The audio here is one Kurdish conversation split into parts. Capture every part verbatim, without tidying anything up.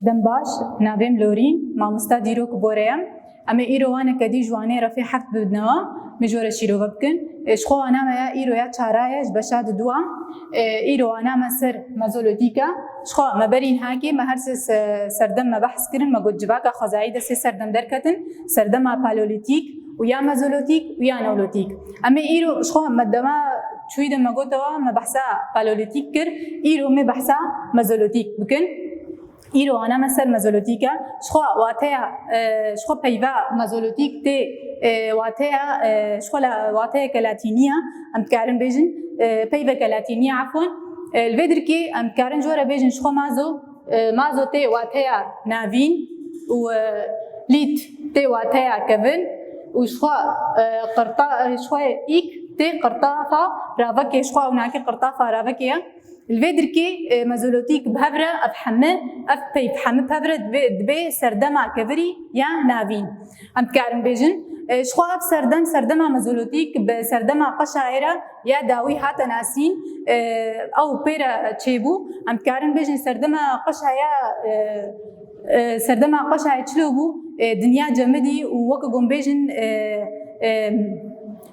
Dem baş, navê min Lorîn, mamosta dîrok Bore ye. Em ê îro waneke dî ji wanê refê heft bibinnewa, min ji we re şîrove bikin. Ê, ji xwe wana me ya îro ya çara ye, ji beşa diduwa. Ê, îro wana me ser Mezolîtîk e. Ji xwe me berî nihakê me her sê se-, serdem me behs kirin, me got civaka xwezayî de sê serdem derketin, serdema Palolîtîk û ya Mezolîtîk û ya Neolîtîk. Em ê îro ji xwe me dema çûyî de me gotewa me behsa Palolîtîk kir, îro me behsa Mezolîtîk bikin. Îro wana me ser Mezolîtîk e. Ji xwe wateya, e, ji xwe peyva Mezolîtîk tê, e, wateya, e, ji xwe la-, wateyeke latînî ye. Em dikarin bêjin, e, peyveke latînî ye, efwen. E, li vê dirkê em dikarin ji we re bêjin ji xwe mazo, e, mazo tê wateya navîn û, e, lît tê wateya kevin û ji xwe, e, qirta-, e, ji xwe îk tê qirtafa ravekê, ji xwe ewnakê qirtafa ravekê ye. Li vê dirkê, e, Mezolîtîk bi hev re ev heme, ev peyv heme bi hev re dibe, dibe serdema kevirî ya navîn. Em dikarin bêjin, e, ji xwe ev serdem, serdema Mezolîtîk bi serdema Qeşayê re ya dawî hate nasîn, e, ew pê re çêbû. Em dikarin bêjin serdema Qeşaya, e, e, serdema Qeşayê çilo bû, e, dinya cemidî û weke ku em bêjin, e, e,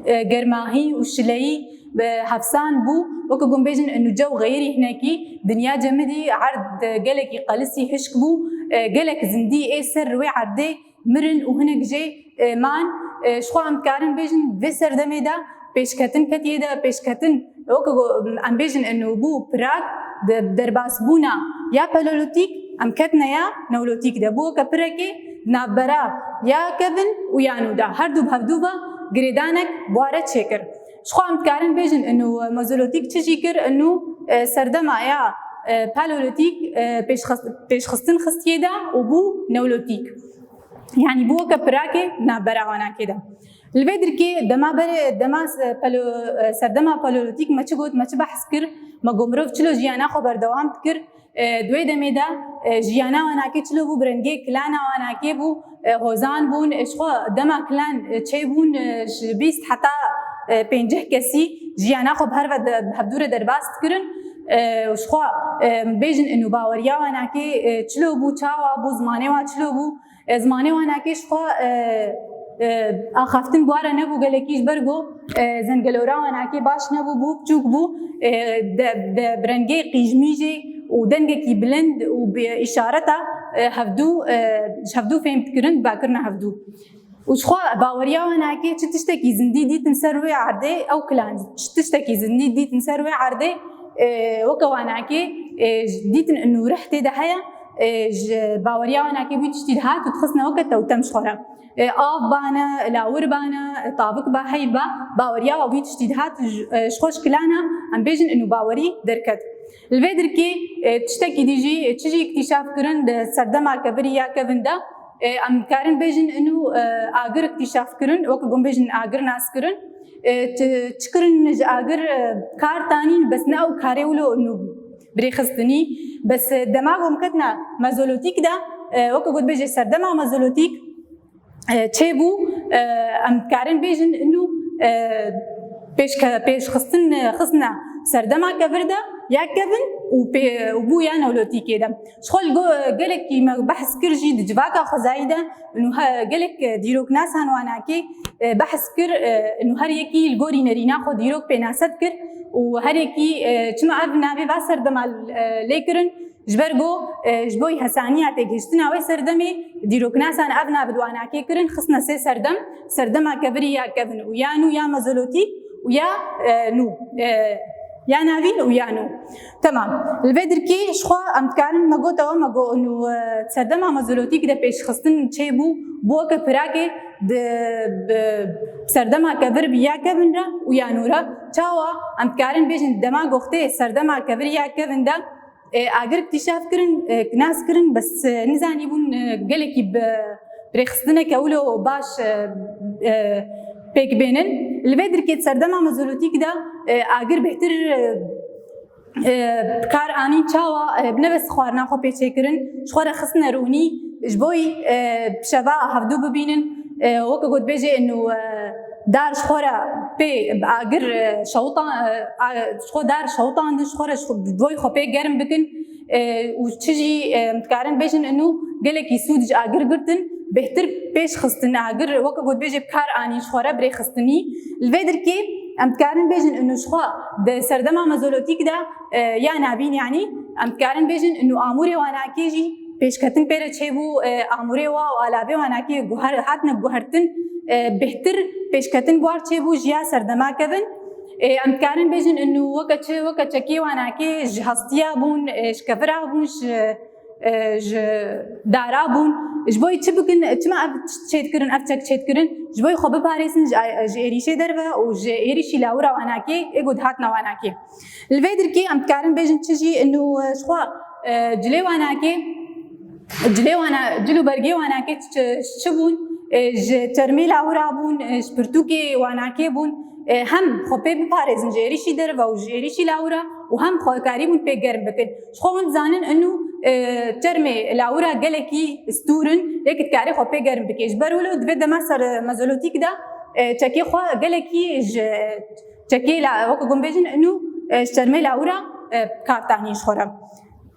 e, germahî û şileyî bi hevsan bû, weke ku em bêjin û cew xeyirî hinekî, dinya cemidî erd gelekî qelisî hişk bû, e, gelek zindî ê ser wê erdê mirin û hinek jê, e, man. E, ji xwe em dikarin bêjin vê serdemê de pêşketin ketiye de, pêşketin, weke ku em bêjin û bû pirak de derbasbûna ya Palolîtîk, em ketine ya Neolîtîk de. Bû weke pirekê navbera ya kevin û ya nû de. Her du bi hevdû ve girêdanek bi wa re çêkir. Ji xwe em dikarin bêjin û Mezolîtîk çi jî kir û, e, serdema ya, e, Palolîtîk, e, pêşxist-, pêşxistin xistiye de û bû Neolîtîk. Yanî bû weke pirakê navbera wanakê de. Li vê dirkê dema berê, dema se-, palo-, e, serdema Palolîtîk me çi got, me çi behs kir, me got mirov çilo jiyana xwe berdewam dikir. E, di wê demê de, e, jiyana wanakê çilo bû, bi rengê kilana wanakê bû, e, hozan bûn, e, ji xwe dema kilan, e, çêbûn, e, ji bîst heta, e, pêncî kesî jiyana xwe bi her ve de, bi hevdû re derbas dikirin. E, ji xwe, e, bêjin û baweriya wanakê, e, çilo bû, çawa bû, zimanê wan çilo bû. E, zimanê wanakê ji xwe, e, e, axaftin bi wa re nebû gelekî ji ber ku, e, zengelora wanakê baş nebû, bû biçûk bû, e, de, de, bi rengê qîjmî jî û dengekî bilind û bi îşareta, e, hevdû, e, ji hevdû fêm dikirin, bi kirina hevdû. Û ji xwe baweriya wanakê çi tiştekî zindî dîtin ser wê erdê, ew kilan çi tiştekî zindî dîtin ser wê erdê, e, weke wanakê, e, dîtin û rih tê de heye, e, ji baweriya wanakê bû tiştî dihat û dixistine weke tewtem ji xwe re. E, av bane, lawir bane, e, tavik ba, heyv ba, baweriya wî tiştî dihat, ji, e, ji xwe ji kilana, em bêjin û bawerî derket. Li vê dirkê, e, tiştekî dî jî, e, çi jî îktîşaf kirin di serdema kevirî ya kevin de, e, em dikarin bêjin û, e, agir îktîşaf kirin, weke ku em bêjin agir nas kirin. E, çi, çi kirin ji agir, e, kar tanîn, bes ne ew karê wilo û birêxistinî. Bes, e, dema ku em ketine Mezolîtîk de, e, weke ku dibêje serdema Mezolîtîk, e, çêbû, e, em dikarin bêjin û, e, pêşke-, pêşxistin, e, xistine serdema kevir de ya kevin û pê-, û bû ya Neolîtîkê de. Ji xwe li go-, gelekî me behs kir jî di civaka xwezayî de û he-, gelek, e, dîroknasan wanakê, e, behs kir, e, û her yekî li gorî nerîna xwe dîrok pênase dikir û her yekî, e, çima ev navê va serdema, e, lê kirin, ji ber ku, e, ji bo hesaniya têgihiştina wê serdemê, dîroknasan ev navê di wanakê kirin, xistine sê serdem, serdema kevirî ya kevin û ya nû ya Mezolîtîk û ya, e, nû, e, ya navîn û ya nû. Temam. Li vê dirkê ji xwe em dikarin me gotewa, me got û, e, serdema Mezolîtîk de pêşxistin çêbû, bû weke pirakê di, bi serdema kevir bi ya kevin re û ya nû re. Çawa em dikarin bêjin dema goxtê serdema kevir ya kevin de, e, agir îktîşaf kirin, e, nas kirin, bes, e, nizanîbûn, e, gelekî bi rêxistineke wilo baş, e, e, pêk bênin. Li vê dirkê di serdema Mezolîtîk de, e, agir bêhtir, e, e, kar anîn çawa, e, bi nebes xwarina xwe pê çêkirin, ji xwe re xistine rûnî, ji bo yî, e, bi şeva hevdû bibînin, e, weke ku dibêje û, e, dar ji xwe re pê bi agir, e, şewtan, e, a-, ji xwe dar şewtandin, ji xwe re ji xwe, bi boy xwe pê germ bikin. E, û çi jî, e, em dikarin bêjin inu gelekî sûd ji agir girtin, bêhtir pêş xistin agir, weke ku dibêje bi kar anîn ji xwe re bi rê xistinî. Li vê dirkê em dikarin bêjin inu ji xwe di serdema mezolotîk de, e, ya navîn yanî, em dikarin bêjin inu amûrê wanakê jî pêşketin pê re çêbû, e, amûrê wa û alavê wanakê guher-, hatine guhertin, e, bêhtir pêşketin guhar çêbû ji ya serdema kevin. E, em dikarin bêjin inu weke çi, weke çekê wanakê ji hestiya bûn, e, ji kevira bûn, ji, e, ji dara bûn. Ji bo çi bikin, çima ev çêdikirin, ev çek çêdikirin? Ji bo xwe biparêzin ji, ji êrîşê derve û ji êrîşî lawira wanakê, ê ku dihatine wanakê. Li vê dirkê em dikarin bêjin çi jî inu, e, ji xwe, e, cilê wanakê, cilê wana-, cil û bergê wanakê çi, çi bûn? E, ji çermê lawira bûn, e, ji pirtûkê wanakê bûn. E, hem xwe pê biparêzin ji êrîşî derve û ji êrîşî lawira û hem xwe karîbûn pê germ bikin. Ji xwe hûn dizanin inu, e, çermê lawira gelekî stûr in, lê ku dikarê xwe pê germ bike. Ji ber wilo di vê dema ser mezolotîk de, e, çekê xwe gelekî ji çekê la-, weke ku em bêjin inu, e, ji çermê lawira, e, kar tanî ji xwe re.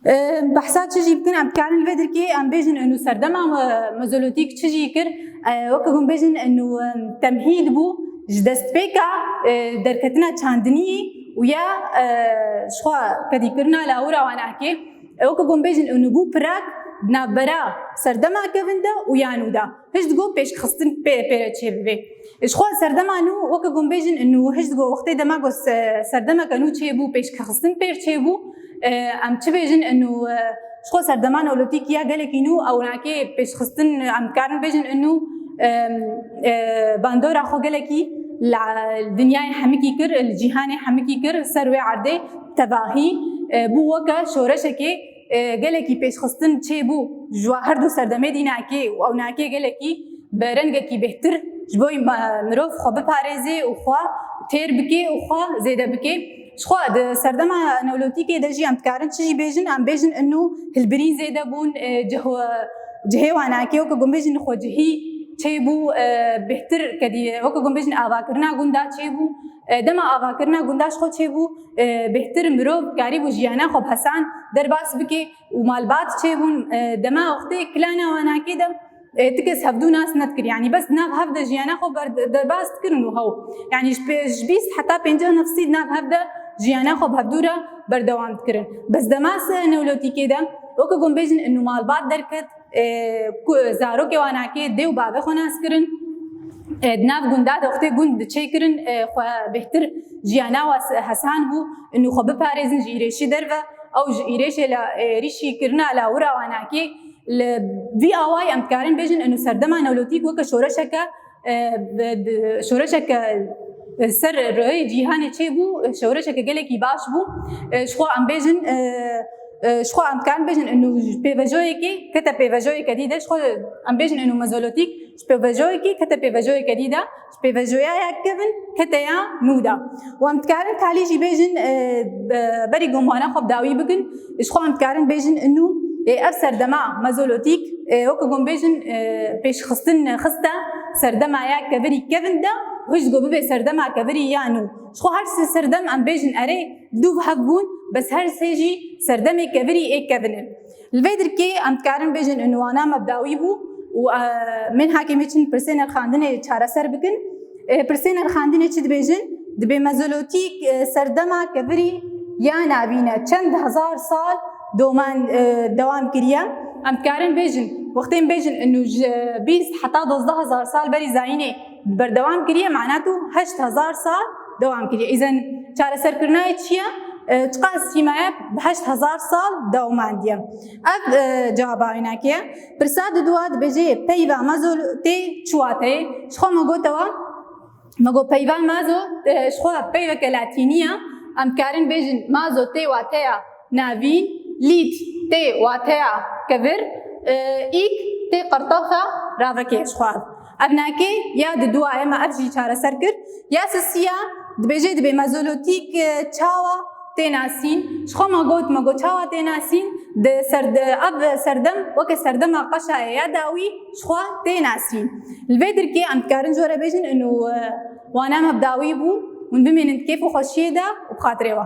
E, behsa çi jî bikin, em dikarin li vê dirkê em bêjin inu serdema me-, mezolotîk çi jî kir, e, weke ku em bêjin inu, e, temhîd bû ji destpêka, e, derketina çandiniyê û ya, e, ji xwe kedîkirina lawira wanakê. E, weke ku em bêjin inu bû pirak di navbera serdema kevin de û ya nû de. Hişt go pêşxistin pê, pê re çêbibe. Ji xwe serdema nû, weke ku em bêjin, inu hişt go wextê dema ku se-, serdemeke nû çêbû, pêşxistin pê çêbû, e, em çi bêjin, inu, e, ji xwe serdema neolotîk ya gelekî nû, ew nakê pêşxistin, em dikarin bêjin, inu, e, e, bandora xwe gelekî li dinyayê hemikî kir, li cîhanê hemikî kir, ser wê erdê tevahî, e, bû weke şoreşekê, e, gelekî pêşxistin çêbû ji wa her du serdemê dînakê û ewnakê gelekî bi rengekî bêhtir ji bo me-, mirov xwe biparêzê û xwe têr bike û xwe zêde bike. Ji xwe di serdema neolotîkê de jî em dikarin çi jî bêjin, em bêjin inu hilbirîn zêde bûn, e, cih-, cihê wanakê weke ku em bêjin xwecihî çêbû, e, bêhtir kedî, weke ku em bêjin avakirina gunda çêbû. E, dema avakirina gunda ji xwe çêbû, e, bêhtir mirov karîbû jiyana xwe bi hesan derbas bike û malbat çêbûn. E, dema wextê kilana wanakê de, e, ti kes hevdû nas nedikir. Yanî bes nav hev de jiyana xwe ber-, derbas dikirin û hew. Yanî ji pê-, ji bîst heta pêncî nefsî nav hev de jiyana xwe bi hevdû re berdewam dikirin. Bes dema se neolotîkê de, weke ku em bêjin inu malbat derket, e, ku zarokê wanakê dê û bavê xwe nas kirin. E, di nav gunda de wextê gund diçêkirin, e, xwe bêhtir jiyana wa se-, hesan bû, inu xwe biparêzin ji îrêşî derve, ew ji îrêşê la, e, êrîşî kirina lawira wanakê. Li vî awayî em dikarin bêjin inu serdema neolotîk weke şoreşeke, e, bi, bi, şoreşeke, e, ser rihê cîhanê çêbû, şoreşeke gelekî baş bû. E, ji xwe em bêjin, e, e, ji xwe em dikarin bêjin inu pêvejoyekê kete pêvejoyeke dî de, ji xwe em bêjin inu mezolotîk, ji pêvejoyekê kete pêvejoyeke dî de, ji pêvejoya ya kevin kete ya nû de. Û em dikarin talî jî bêjin, e, be-, berî ku em wana xwe bi dawî bikin, ji xwe em dikarin bêjin inu, e, ev serdema mezolotîk, e, weke ku em bêjin, e, pêşxistin xiste serdema ya kevirî kevin de, hişt go bibe serdema kevirî ya nû. Ji xwe her sê serdem em bêjin erê, dûv hev bûn, bes her sê jî serdemê kevirî ê kevin in. Li vê dirkê em dikarin bêjin inu wana me bi dawî bû û, e, menhakê me çin pirsê nirxandinê çareser bikin. E, pirsê nirxandinê çi dibêjin? Dibê mezolotîk, e, serdema kevirî ya navîn e. Çend hezar sal doman, e, dewam kiriye? Em dikarin bêjin, wextê em bêjin inu ji bîst heta dozdeh hezar sal berî zayînê berdewam kiriye, mana tu heşt hezar sal dewam kiriye. Îzen çareserkirina wê çi ye? E, çiqas sîma ye bi heşt hezar sal dewamandiye. Ev, e, cewaba wênakê ye. Pirsa diduwa dibêje peyva mazo tê çi wateyê? Ji xwe me gotewa, me got peyva mazo, e, ji xwe peyveke latînî ye. Em dikarin bêjin mazo tê wateya navîn, lît tê wateya kevir, e, îk tê qertafa ravekê ji xwe. Ev nakê ya diduwa ye, me ev jî çareser kir. Ya sisiya dibêje, dibê mezolotîk, e, çawa tê nasîn? Ji xwe me got, me got çawa tê nasîn? Di ser, di ev serdem weke serdema qeşa ye ya dawî ji xwe tê nasîn. Li vê dirkê em dikarin ji we re bêjin inu, e, wana me bi dawî bû. Hûn bimînin di kêf û xweşiyê de û bi xatirê we.